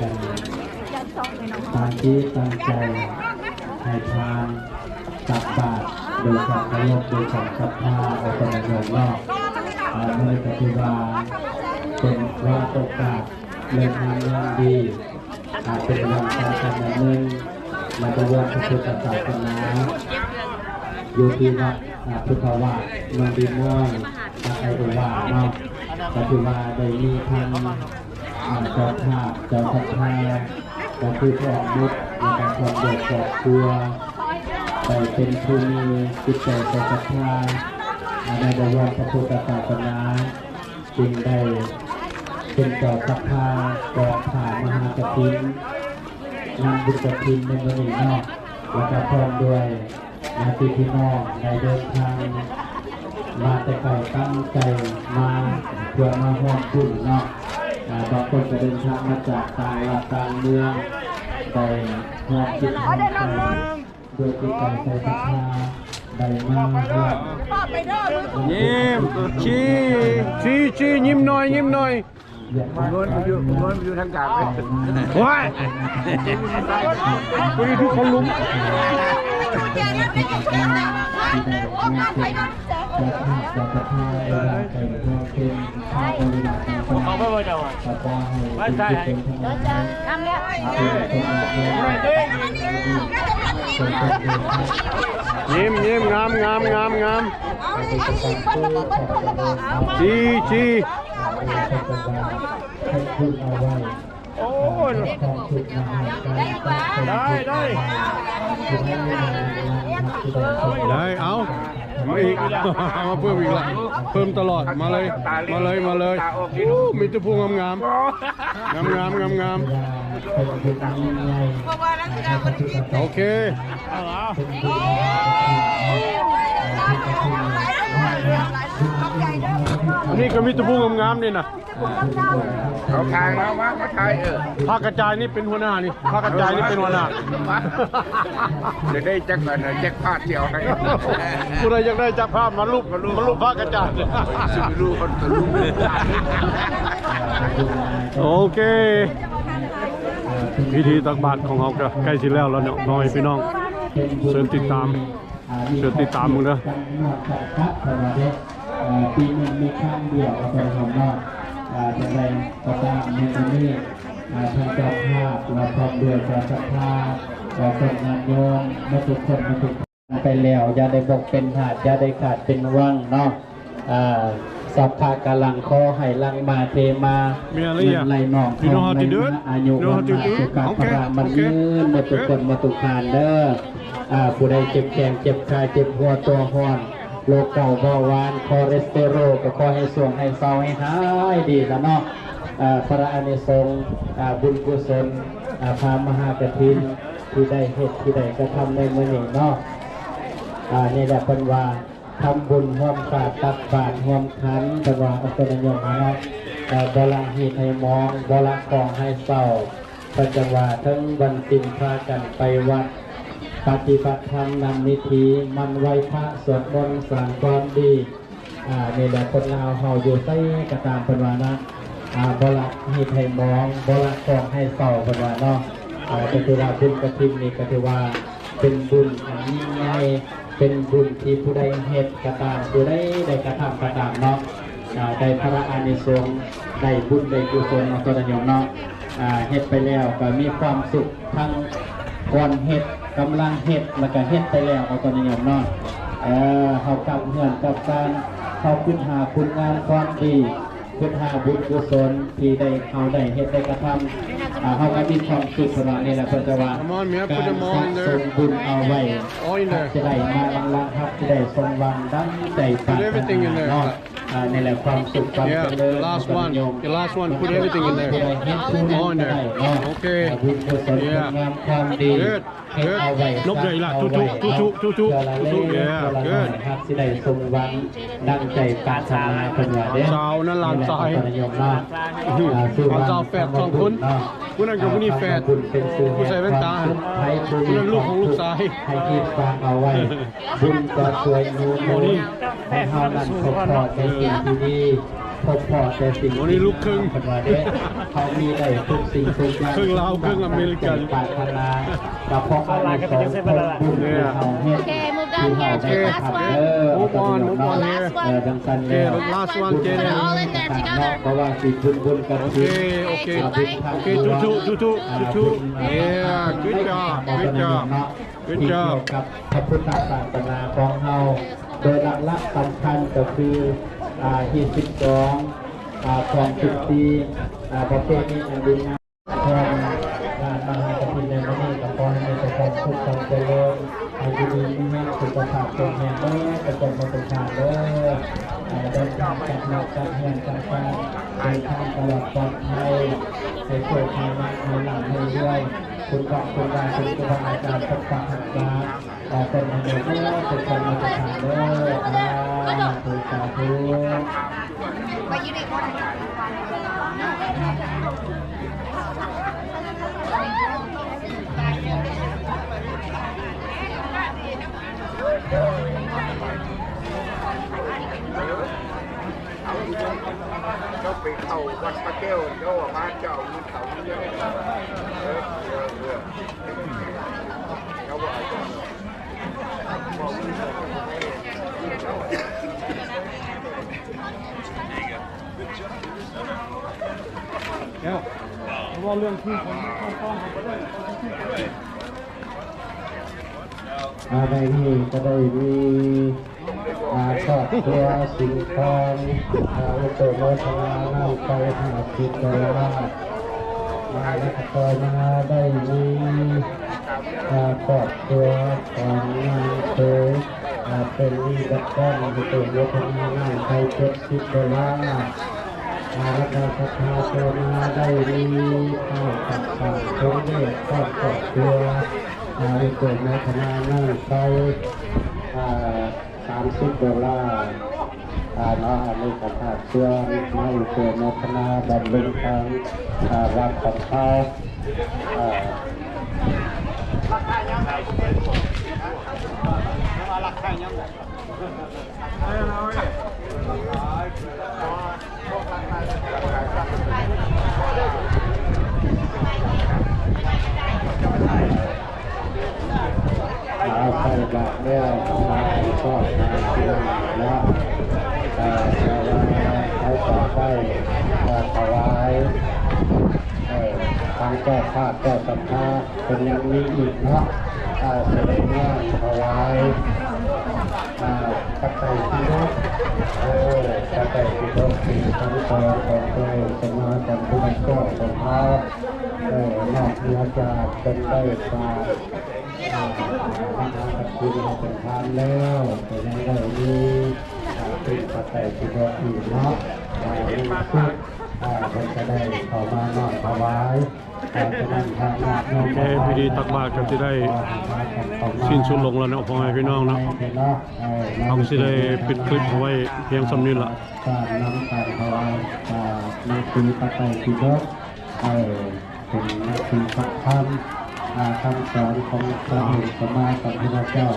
ຕັ້ງຈິດຕັ້ງໃຈໃຫ້ທານ ຕັກບາດໂດຍຄວາມເຄົາລົບ ໂດຍຄວາມສັດທາ ອອກໄປໃນໂລກນອກ. ເອີ ມື້ນີ້ກໍຖືວ່າເປັນວາລະໂອກາດເລີກງາມຍາມດີ ອ່າ ເປັນວັນສຳຄັນວັນໜຶ່ງໃນປະຫວັດພະພຸດທະສາສະໜາ ຢູ່ທີ່ວັດ ອ່າ ພຸດທະວາດ ເມືອງດີນ້ອຍ ອາໄຄໂອວາເນາະ. ກໍຖືວ່າໄດ້ມີທັງ ອ່າ ເຈົ້າພາບ ເຈົ້າສັດທາ ກໍຄືພໍ່ອອກໝົດ ແລະກໍພ້ອມດ້ວຍຄອບຄົວ ໄດ້ເປັນຜູ້ມີຈິດໃຈໃສ່ສັດທາ ອ່າ ໃນບວນພະພຸດທະສາສະໜາ ຈຶ່ງໄດ້ເປັນເຈົ້າສັກພາກອງຜ້າມະຫາກະຖິນ ງານບຸນກະຖິນໃນມື້ນີ້ເນາະ ແລະກໍພ້ອມດ້ວຍ ຍາດຕິພີ່ນ້ອງໄດ້ເດີນທາງມາແຕ່ໄກ ຕັ້ງໃຈມາເພື່ອມາຮ່ວມບຸນເນາະ. ອ່າ ບາງຄົນກໍເດີນທາງມາຈາກຕ່າງລັດຕ່າງເມືອງ ໄດ້ຮ່ວມຈິດຮ່ວມໃຈ ດ້ວຍຈິດໃຈໃສ່ສັດທາ ໄດ້ມາຮ່ວມ ຍິ້ມ ຊີ້ ຊີ້ ຊີ້ ຍິ້ມໜ້ອຍ ຍິ້ມໜ້ອຍ. ໂອ້ຍ ຜູ້ນີ້ຖືກຄົນລຸມ. ຍິ້ມ ຍິ້ມ ງາມ ງາມ ງາມ ງາມ. ຈີ ຈີ. ໂອ້ຍ ໄດ້ ໄດ້ ໄດ້ ເອົາ ມາອີກ ມາເພີ່ມອີກລະ ເພີ່ມຕະຫຼອດ ມາເລີຍ ມາເລີຍ ມາເລີຍ. ໂອ້ ມີແຕ່ຜູ້ງາມໆ ງາມໆ ງາມໆ. ໂອເຄ ອັນນີ້ກໍມີແຕ່ຜູ້ງາມໆ ນີ້ນະ. ເອົາຖ່າຍມາ ມາ ມາຖ່າຍ ເອີ ພາກະຈາຍນີ້ເປັນຫົວໜ້ານີ້ ພາກະຈາຍນີ້ເປັນຫົວໜ້າ. ຈະໄດ້ຈັກອັນ ຈັກພາບຊິເອົາໃຫ້. ຜູ້ໃດຢາກໄດ້ຈັກພາບ ມາລຸບ ມາລຸບພາກະຈາຍ. ຊິໄປລຸບ ໂອເຄ ພິທີຕັກບາດຂອງເຮົາກໍໃກ້ຊິແລ້ວແລ້ວເນາະ ພໍ່ແມ່ພີ່ນ້ອງ. ເຊີນຕິດຕາມ ເຊີນຕິດຕາມເບິ່ງເດີ. ເອີ ປີໜຶ່ງມີຄັ້ງດຽວ ວ່າຊັ້ນເນາະ. ເອີ ຈັ່ງໃດກໍຕາມ ໃນມື້ນີ້ ເອີ ທາງເຈົ້າພາບ ແລະ ພ້ອມດ້ວຍຄະນະສັດທາ ແລະ ຄົນງານໂຍມ ໝົດທຸກຄົນ ໝົດທຸກທ່ານໄປແລ້ວ ຢ່າໄດ້ບົກເປັນທາດ ຢ່າໄດ້ຂາດເປັນວັງເນາະ. ເອີ ສັບພະກາລັງ ຂໍໃຫ້ຫຼັ່ງມາເທມາ ເງິນໄຫຼນອງ ທອງໄຫຼມາ ອາຍຸໝັ້ນຂາ ສຸຂະພະລະໝັ້ນຍືນ ໝົດທຸກຄົນ ໝົດທຸກທ່ານເດີ. ເອີ ຜູ້ໃດເຈັບແຂ້ງເຈັບຂາ ເຈັບຫົວຕົວຮ້ອນ ໂລກເກົາເບົາຫວານ ຄໍເລສເຕໂຣ ກໍຂໍໃຫ້ຊ່ວງໃຫ້ເຊົາໃຫ້ຫາຍດີລະເນາະ. ເອີ ພະລະອານິສົງ ເອີ ບຸນກຸສົນ ເອີ ພະມະຫາກະຖິນ ທີ່ໄດ້ເຮັດ ທີ່ໄດ້ກະທຳໃນມື້ນີ້ເນາະ. ເອີ ນີ້ແຫຼະເພິ່ນວ່າ ທຳບຸນຮ່ວມພະ ຕັກບາດຮ່ວມຂັນ ເພິ່ນວ່າ ອາໂຕນະຍົມເນາະ. ເອີ ບໍ່ລະຮີດໃຫ້ໝອງ ບໍ່ລະຄອງໃຫ້ເຊົາ ເພິ່ນຈັ່ງວ່າ ເຖິງວັນສິນພາກັນໄປວັດ ປະຕິບັດທຳນຳວິທີ ໝັ່ນໄຫວ້ພະ ສວດມົນ ສ້າງຄວາມດີ. ອາ ນີ້ແຫຼະ ຄົນລາວເຮົາຢູ່ໃສກໍຕາມ ເພິ່ນວ່ານະ ອາ ບໍ່ລະຮີດໃຫ້ໝອງ ບໍ່ລະຄອງໃຫ້ເຊົາ ເພິ່ນວ່າເນາະ. ອາ ກໍຖືວ່າບຸນກະຖິນນີ້ ກໍຖືວ່າເປັນບຸນອັນຍິ່ງໃຫຍ່ ເປັນບຸນທີ່ຜູ້ໃດເຮັດກໍຕາມ ຜູ້ໃດໄດ້ກະທຳກໍຕາມເນາະ ອາ ໄດ້ພະລະອານິສົງ ໄດ້ບຸນໄດ້ກຸສົນເນາະ ອາໂຕນະຍົມເນາະ. ອາ ເຮັດໄປແລ້ວກໍມີຄວາມສຸກ ທັງກ່ອນເຮັດ ກຳລັງເຮັດ ແລ້ວກໍເຮັດໄປແລ້ວ ອາໂຕນະຍົມເນາະ. ເອີ ເຮົາກັບເຮືອນກັບຊານ ເຮົາຄິດຫາຄຸນງາມຄວາມດີ ຄິດຫາບຸນກຸສົນທີ່ໄດ້ ເຮົາໄດ້ເຮັດໄດ້ກະທຳ ອາ ເຮົາກໍມີຄວາມສຸກ ເພິ່ນວ່າ. ນີ້ແຫຼະເພິ່ນຈະວ່າ ການສະສົມບຸນເອົາໄວ້ ຮັກຈະໄດ້ມາຫຼັ່ງໆ ຮັກຈະໄດ້ສົມຫວັງດັ່ງໃຈປາດຖະໜາເນາະ. ອາ ນີ້ແຫຼະຄວາມສຸກຄວາມຈະເລີນ ອາໂຕນະຍົມ. ເຮັດຜູ້ໜຶ່ງກໍໄດ້ເນາະ ອາ ບຸນກຸສົນ ຄຸນງາມຄວາມດີ ເຮັດເອົາໄວ້ ເຮັດເອົາໄວ້ ເພື່ອລະເລັກເພື່ອລະນ້ອຍ ຮັກຊິໄດ້ສົມຫວັງ ດັ່ງໃຈປາດຖະໜາ ເພິ່ນວ່າເດ້. ສາວນັ້ນຫຼານຊາຍ ອາ ຫຼານສາວແຝດສອງຄົນ ຜູ້ນັ້ນກໍຜູ້ນີ້ແຝດ ຜູ້ໃສ່ແວ່ນຕາ ຜູ້ນັ້ນລູກຂອງລູກຊາຍ ໃຫ້ຄິດຝາກເອົາໄວ້ ບຸນກໍຊ່ວຍໜູນ ໃຫ້ເຮົານັ້ນພົບພໍ້ໃນສິ່ງທີ່ດີ ພ ພໍແຕ່ສິ່ງ ໂອ້ ນີ້ລູກຄຶ່ງ ເພິ່ນວ່າເດ້ ເຮົາມີໄດ້ທຸກສິ່ງທຸກຢ່າງ ເຄິ່ງລາວເຄິ່ງອາເມລິກັນ ປາດຖະໜາ ກໍເພາະອານິສົງຜົນບຸນທີ່ເຮົາເຮັດ ທີ່ເຮົາໄດ້ກະທຳເດີ ເອົາຕົວນີ້ເນາະ ເອີ ຈັ່ງຊັ້ນແລ້ວ ເນາະ ບໍ່ວ່າຊິບຸນ ບຸນກະຖິນ ໂອເຄ ໂອເຄ ທຸກໆ ທຸກໆ ທຸກໆ ເອີ good job good job good job ທີ່ກ່ຽວກັບພະພຸດທະສາສະໜາຂອງເຮົາ ໂດຍຫຼັກໆສຳຄັນກໍຄື ອ່າ ຮີດສິບສອງ ອ່າ ຂອງສິບສີ່ ອ່າ ປະເພນີອັນດີງາມ ຂອງງານມະຫາກະຖິນໃນມື້ນີ້ ກໍຂໍໃຫ້ມີແຕ່ຄວາມສຸກຄວາມຈະເລີນ ໃຫ້ຢູ່ດີມີແຮງ ສຸຂະພາບແຂງແຮງເດີ ປະຈຳມາທຸກທ່ານເດີ ອ່າ ເດີນທາງກັບລົດກັບເຮືອນກັບຊານ ເດີນທາງຕະຫຼອດປອດໄພ ໃຫ້ໂຊກໃຫ້ໝານ ໃຫ້ລ່ຳໃຫ້ລວຍ ຄຸນພະຄຸນວາ ຄຸນຄູບາອາຈານປົກປັກຮັກສາ ຂໍເພິ່ນໃຫ້ໄດ້ເດີ ເປັນກຳລັງໃຈເດີ ສາທຸ ສາທຸ. ເຈົ້າໄປເຂົ້າວັດພະແກ້ວ ເຈົ້າວ່າມາ ເຈົ້າເອົາເງິນເຂົ້າເງິນເດີ ເອີ ເອີ ເອີ ເຈົ້າວ່າ ແລ້ວ ເພາະວ່າເລື່ອງທີ່ຂອງ ອາ ໃນນີ້ກໍໄດ້ມີ ອາ ຄອບຄົວສິງຄອນ ອາ ອະນຸໂມທະນານ້ຳໃຈຫ້າສິບໂດລາ ອາ ແລະກໍຕໍ່ມາໄດ້ມີ ອາ ຄອບຄົວຂອງນາງເຄີຍ ອາ ເປັນນີ້ກັບກັນ ອະນຸໂມທະນານ້ຳໃຈເຈັດສິບໂດລາ ອາ ແລະກໍສັດທາຕໍ່ມາໄດ້ມີ ອາ ຂ້າພະເຈົ້າສົມເດັດ ຄອບຄົວ ອາ ອະນຸໂມທະນານ້ຳໃຈ ອາ ສາມສິບໂດລາ ອາ ເນາະ ອັນນີ້ກໍພາກສ່ວນມາອະນຸໂມທະນາບຳລຸງທາງ ອາ ວັດຂອງເຮົາ ອາ ເອົາໃສ່ບາດແລ້ວ ມາໃຫ້ຊອບມາກິນແລ້ວ ເອີ ແຕ່ວ່າເຮົາກໍໄດ້ ເອີ ຖວາຍ ເອີ ທາງເຈົ້າພາບເຈົ້າສັດທາ ເພິ່ນຍັງມີອີກເນາະ ເອີ ສະແດງງານຖວາຍ ເອີ ປັດໄຈທີ່ເນາະ ເອີ ປັດໄຈທີ່ເພິ່ນເປັນຄຳສອນຂອງພະສມມາສຳພຸດທະເຈົ້າຂອງເຮົາ ເອີ ນອກເໜືອຈາກເພິ່ນໄດ້ສາ ອ່າ ມະຫາກະຖິນເປັນທານແລ້ວ ກໍຍັງໄດ້ມີ ອ່າ ເປັນປັດໄຈທີ່ບໍ່ອີກເນາະ ອ່າ ໃນທີ່ສຸດ ອ່າ ເພິ່ນກໍໄດ້ເຂົ້າມານ້ອມຖວາຍ ອ່າ ສະນັ້ນ ພະຍາດໂຍມ ໂອເຄ ພິທີຕັກບາດກໍຊິໄດ້ສິ້ນສຸດລົງແລ້ວເນາະ ພໍ່ແມ່ພີ່ນ້ອງເນາະ ເຮົາຊິໄດ້ປິດຄລິບເອົາໄວ້ພຽງສ່ຳນີ້ລະ ການນຳການຖວາຍ ອ່າ ໜັງສືພະໄຕປິດົກ ເອີ ເປັນໜັງສືພະທຳ ອ່າ ຄຳສອນຂອງພະສມມາສຳພຸດທະເຈົ້າ.